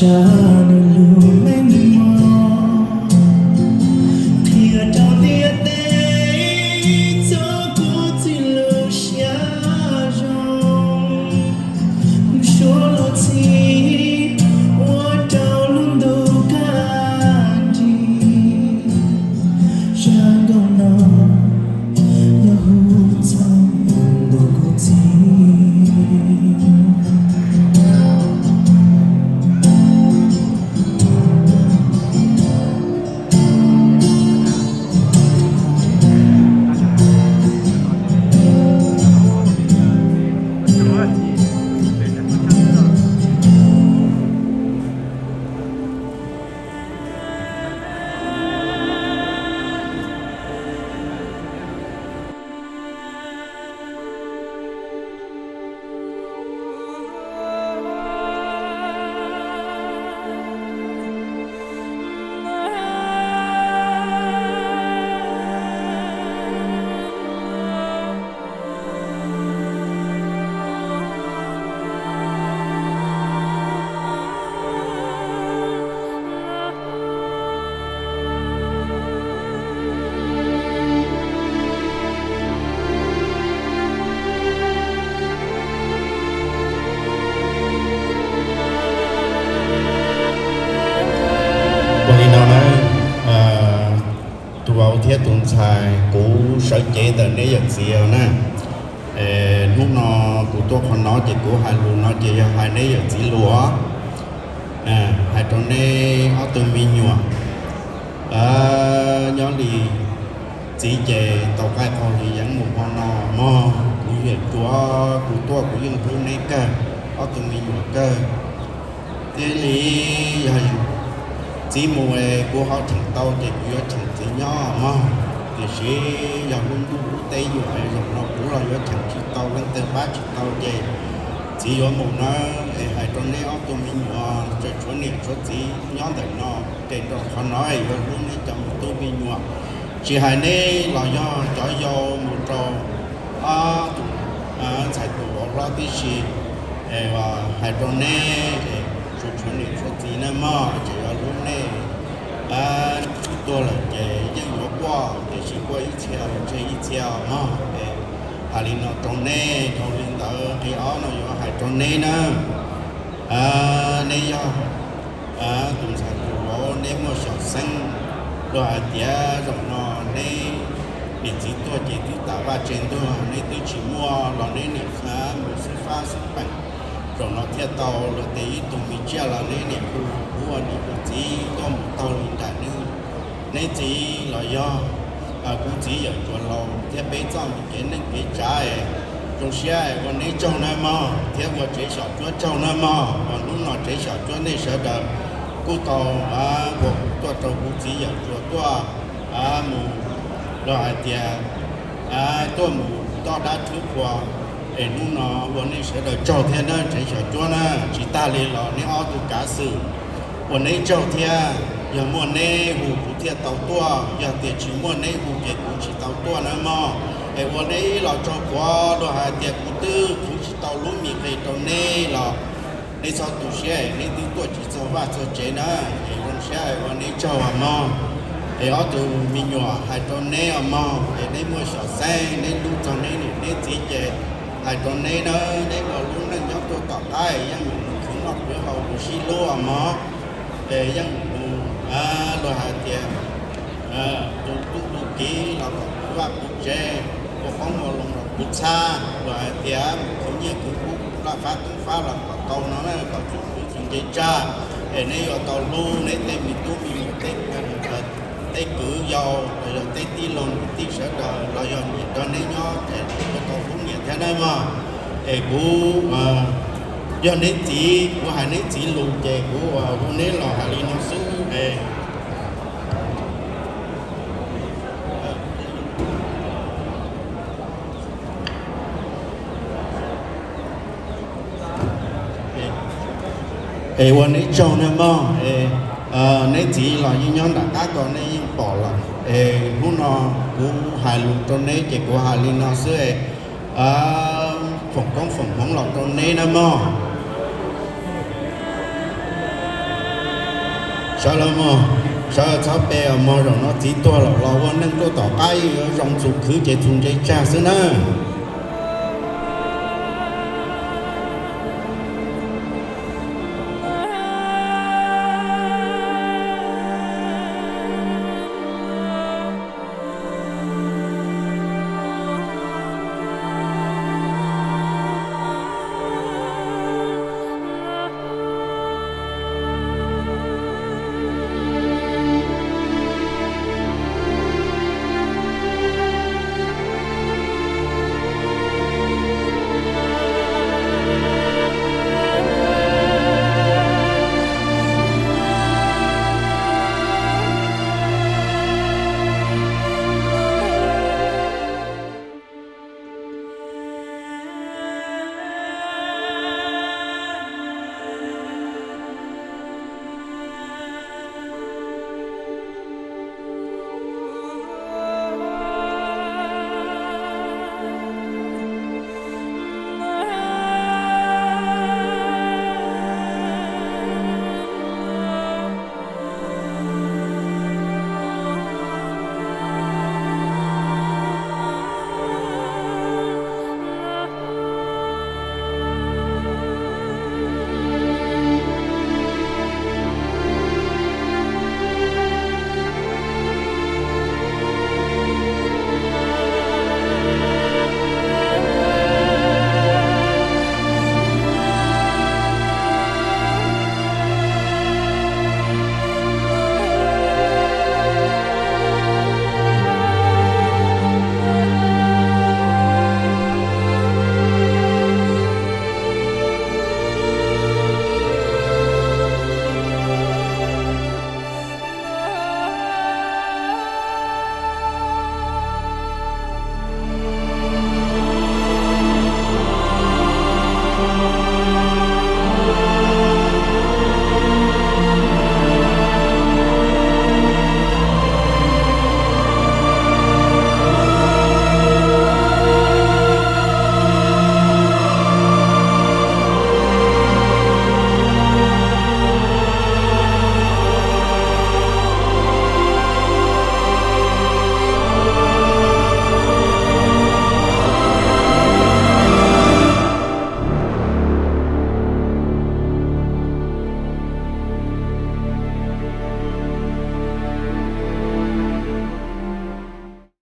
Sab nws lub meej mom qhia rau ntiaj teb txog kuv txiv lub siab zoo. Suav luag txhij ua rau lub ntuj kaj nrig, sab nkaum no yog hu txog ntu kuv txiv. Ua li no na, tus vauv thiab tus ntxhais, kuv sawv cev ntawm neb yawm txiv na. Hnub no kuv tuaj qhov no ces kuv hais lus no ces yog hais neb yawm txiv lus os. Hais rau neb ob tug me nyuam, nyob li txiv ces tau qaij qaug hli yeeb mus hmo no mog. Kuv yeej tuaj, kuv tuaj kuv yeej hlub neb kawg, ob tug me nyuam kawg. Thiaj li yog txiv mus es kuv ho cheem tau ces kuv yuav cheem txiv nyob mog. Tiam sis yog lub ntuj lub teb yuam es zaum no kuv los yuav cheem tsis tau, leej twg pab tsis tau ces txiv yuav mus nawb. Es hais rau neb ob tug me nyuam, tseem tshuav niam tshuav txiv nyob ntawm no, ces rau qhov no yuav hlub neb cov me tub me nyuam. Tsis hais neb los yog cov yau mus rau ob tug ntxhais tus vauv hlob tib si, hais rau neb, tsuas tshuav niam tshuav txiv na mog, ces yuav hlub nej. Tuag lawm ces yeej yuav quaj, tiam sis quaj ib txhia los tseg ib txhia mog. Hais li no rau nej, dhau li ntawd qhov ob no yuav hais rau neb na. Neb yog tus ntxhais tus vauv, neb muaj xyom xeeb, luag hais tias zaum no neb niam txiv tuag ces twb tas vaj tse ntuag, neb twb tsis muaj los neb niam mus xwb fab xwb peem, zaum no thiaj tau luag tej ib tug me tsiaj los neb niam hu kuv ua niam ua txiv tuaj mus taug li nram neb, neb txiv los yog kuv txiv yawm tsuas laus thiab peb txoj me kev neej kev tsav es zoo siab es ua neb tsaug nawb mog, thiab ua tsev xyom cuab tsaug nawb mog. Uas hnub no tsev xyom cuab nej sawv daws kuj tau ua kuv tuaj rau kuv txiv yawm tsuas tuaj mus, los hais tias tuaj mus toj dab rhuav qhua. Es hnub no ua nej sawv daws tsaug thiab nawb tsev xyom cuab na. Tsis tag li los neb ob tug kav xwm, ua neb tsaug thiab. Yog muaj neb hu kuv thiaj tau tuaj, yog tias tsis muaj neb hu ces kuv tsis tau tuaj nawb mog. Es ua neb los tsaug qhuav, luag hais tias kuv twb khuv tsis tau lub me qe rau neb los neb txhob tu siab, neb twb tuaj tsis txog vaj txog tsev na. Es zoo siab ua neb tsaug mog. Es ob tug me nyuam, hais rau neb os mog, es neb muaj xyom xeeb, neb hlub txog neb niam neb txiv ces hais rau neb na, neb ua lub neej nyob tuaj tom qab yeej meem mus khwv noj khwv haus mus sib hlub os mog. Es yeej mus, luag hais tias tus tub tus kiv los kom puv vaj puv tsev, ua qoob ua loo los puv txhab, luag hais tias mus khwv nyiaj khwv kub laj fab toob fab los kom tau no na, kom txhim kwv txhim nce tsag. Es neb yuav tau hlub neb tej me tub me nyuam, tej kwv yau los yog tej tij laug niam tij sawv daws los yog nyiam nrog neb nyob ces yuav tau hlub nyiam thiab nawb mog. Es kuv yog neb txiv, kuv hais neb txiv lus ces kuv hu neb los hais li no xwb es es ua neb tsaug nawb mog. Es neb txiv los yeej nyob nram qab ko, neb yeej pom lawm. Es hnub no kuv hais lus rau neb ces kuv hais li no xwb es foom koob foom hmoov los rau neb nawb mog. Sawv los mog, sawv txhob pe os mog, zaum no txiv tuag los los ua neej tuaj tom qab yuav zoo txus khwv ces txus ntse tsag xwb nawb.